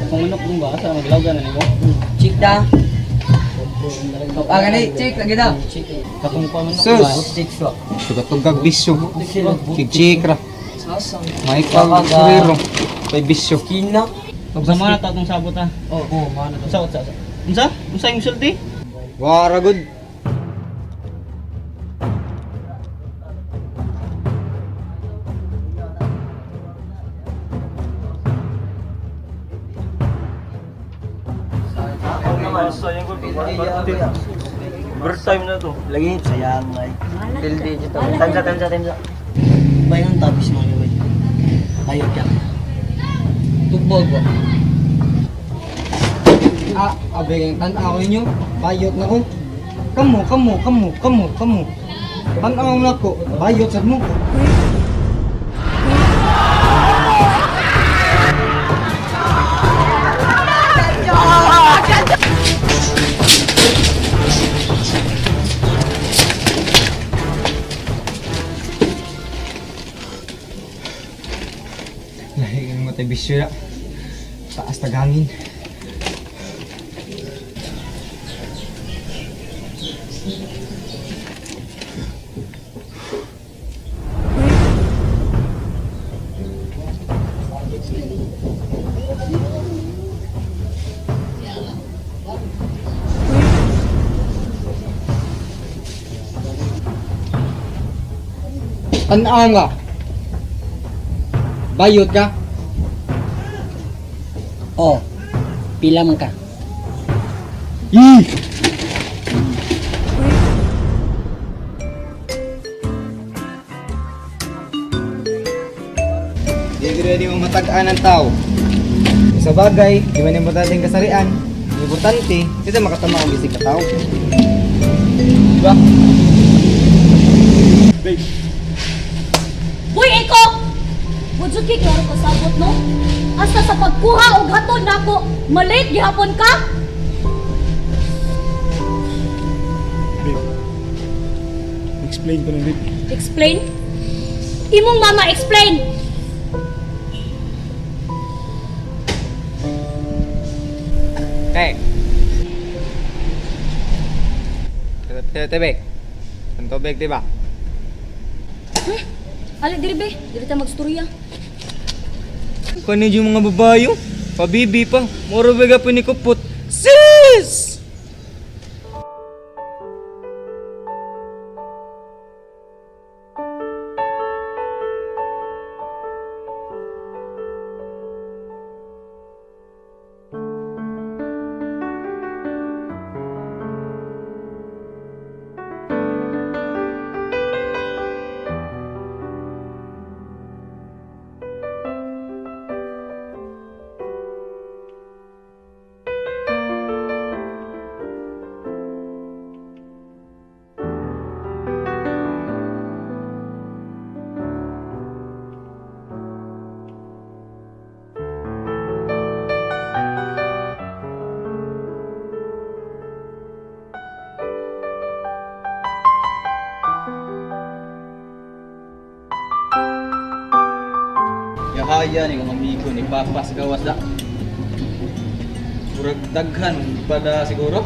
Kung manok mo ba sa maglawgan na nimo? Chick da. Ah, gani, chick lagi da. Katong pa manok Sus. ba? Chick ba? Tugatugag bisyo. Kigchikra. Sasang. Michael Guerrero. Kay bisyo. Kina. Sama na ta atong sabot ha. Oh, oh, mana to. Unsa unsa? Unsa? Unsa? Unsa imong sulti? Wara good. First time na to. Lagi sayang ay. Pildi dito. Tansa tansa tansa. Bay ang tapis mo ni bay. Bayot ka. Tugbog ba? Ah, abe kang tan-aw ninyo. Bayot na ko. Kamo, kamo, kamo, kamo, kamo. Tan-aw na ko. Bayot sad mo. Lahi kang matay bisyo na. Taas taghangin. Tanaw nga. Bayot ka. Oh. Pila man ka. Ih! Di ready mo matag-an ng tao. Sa bagay, di man importante ang kasarian. Ang importante, dito makatama ang bisig ka tao. Diba? Hoy, ikaw! Wajud kay klaro ka sabot, no? Hasta sa pagkuha og hatod nako, malate gihapon ka? Babe. Explain ko na, babe. Explain? Imong mama explain! Te. Te, te, be. Ang tubig, di ba? Ali diri be, diri ta magstorya. Kano yung mga babayo? Pabibi pa. Moro ba pa ni Kupot? Sis! Yahaya ni kong amigo ni Papa sa gawas da. Murag daghan pada siguro.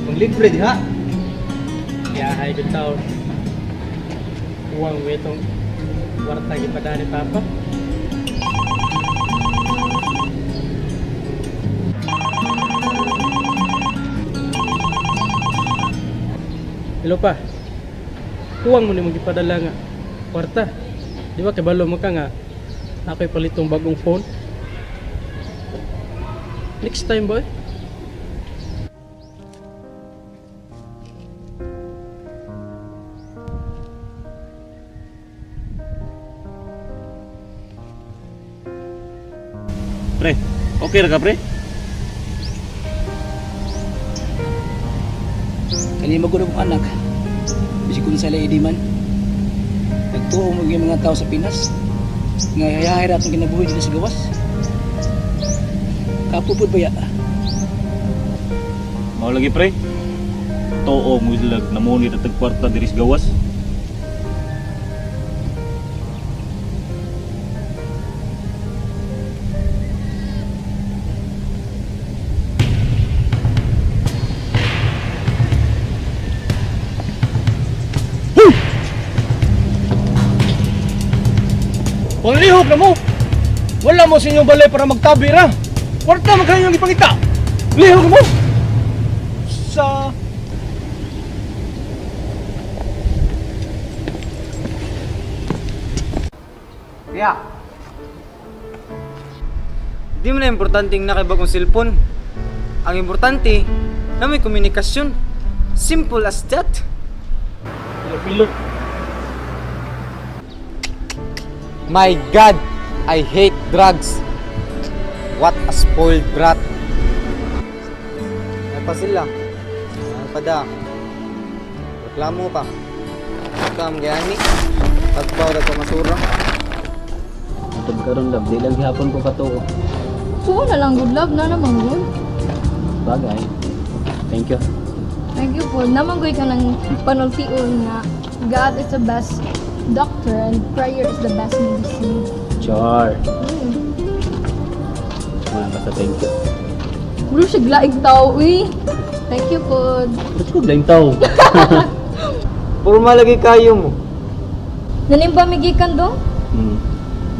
Kung libre diha. Yahay good tao. Uwang wetong warta gipada ni Papa. Hello pa. Uwang mo nimo gipadala nga kwarta. Di ba kabalo mo ka nga ako'y palitong bagong phone? Next time boy. Pre, okay ra ka pre? Kani maguro kong anak. Bisig kung sa di man. Nagtuo mo yung mga tao sa Pinas. Nga hayahay ra atong kinabuhi dito sa gawas. Kapupod ba ya? Mao lagi pre. Tuo mo sila namuni ta tag kwarta diri sa gawas. na mo. Wala mo sa inyong balay para magtabi ra. Kwarta man kayo yung ipangita. Lihok mo. Sa Kaya, di mo na importante ang nakibagong cellphone. Ang importante, na may komunikasyon. Simple as that. Pilot. My God, I hate drugs. What a spoiled brat. Ay pa sila. Ay pa da. Reklamo pa. Kam gani. Pagbaw na masura. Atod karon love, di lang gihapon ko katuo. Tuo na lang, good love na naman good. Bagay. Thank you. Thank you po. Namanggoy ka ng panultion nga God is the best doctor and prayer is the best medicine. Char. Mga basta thank you. Bro, siya glaig tao, uy. Thank you po. Ba't ko blind tao? Puro lagi kayo mo. Nanimba migikan do?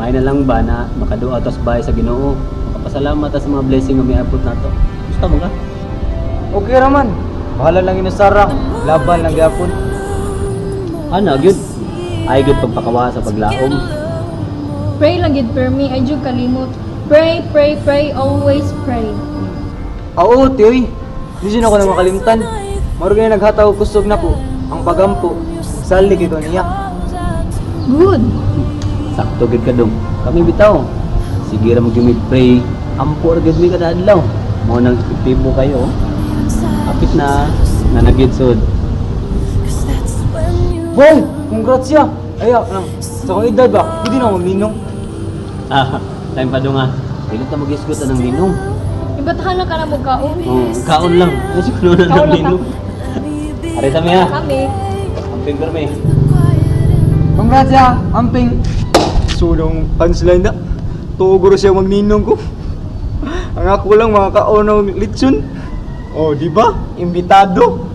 May na lang ba na makaduha tas bahay sa Ginoo. Makapasalamat ta sa mga blessing nga miabot nato. Gusto mo ka? Okay raman. Bahala lang inusara. Laban lang gyapon. Ana gyud. Ay gyud pagpakawa sa paglaom. Pray lang gid per me, ay jud kalimot. Pray, pray, pray, always pray. Oo, tiyoy. Di siya ako na makalimtan. Maro gani naghataw kusog nako ang pagampo. Salig ko niya. Good. Sakto gyud ka dong. Kami bitaw. Sige ra mo gyud pray. Ampo ra gyud mi kada adlaw. Mao nang epektibo kayo. Apit na nanagid sud. Boy, congrats ya. Ay, nang sa akong edad ba? Hindi na ako maminong. Ah, time pa dong ah. Dili ta magisgot anang ninong. Ibatahan na ka na mo kaon. Oh, kaon lang. Kasi kuno na Kaon ng lang ninong. Ari sa mi ha. Kami. Amping permi. Congrats ya, amping. Sulong punchline na. Tugo siya magninong ko. Ang ako lang mga kaon ng litson. Oh, di ba? Imbitado.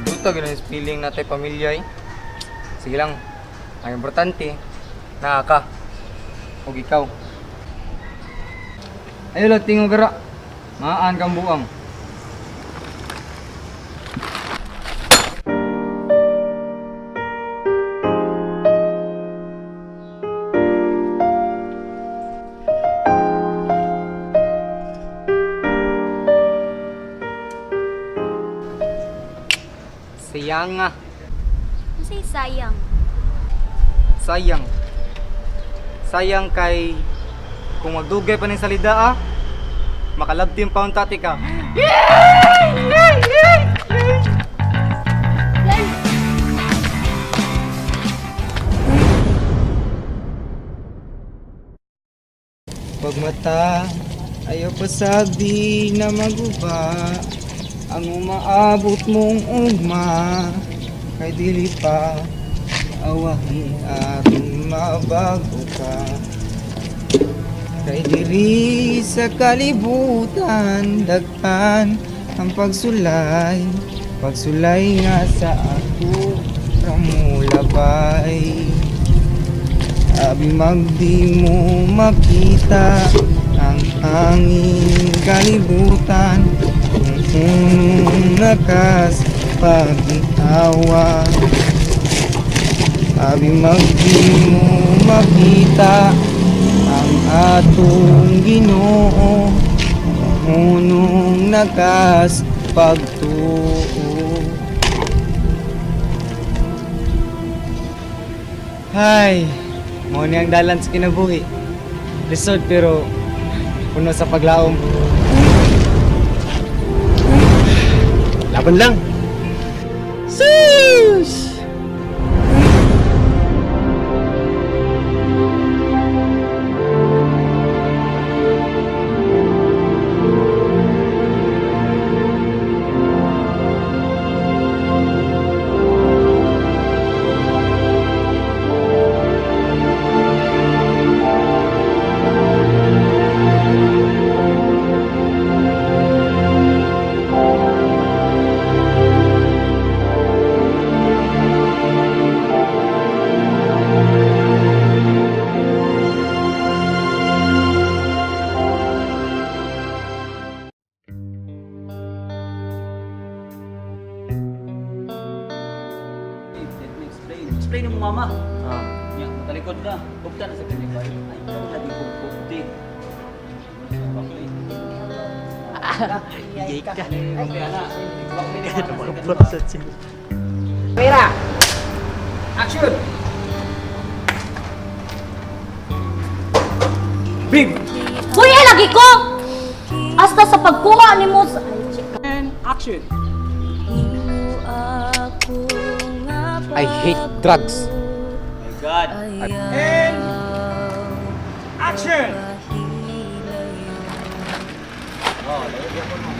Puta, ganun yung feeling natin pamilya eh. Sige lang, ang importante, naa ka. O ikaw. Ayo lang, tingog gara. Maan kang buang. Sayang nga. Kasi sayang. Sayang. Sayang kay kung magdugay pa ng salida ah, makalabtim pa ang tati ka. Pagmata, ayaw pa sabi na maguba ang umaabot mong ugma kay dili pa awahin aron mabago ka kay diri sa kalibutan daghan ang pagsulay pagsulay nga sa ako ramulabay. Abi magdi mo makita ang angin kalibutan kung unong lakas pag-awa. Abi magdi mo makita ang atong Ginoo kung unong lakas pagtuo. Hay, mo ni ang dalan sa kinabuhi. Lisod pero puno sa paglaom. Laban lang. Sus! Explain mo mama. Ah. Nya, talikod na. Hugta na sa kanya ba? Ay, ikaw lagi kong hugti. Iyay ka. Action! Big! Buya lagi ko! Hasta sa pagkuha nimo sa... Ay, chika. Action! I hate drugs. My God. And action! Oh, layo gyapon mo.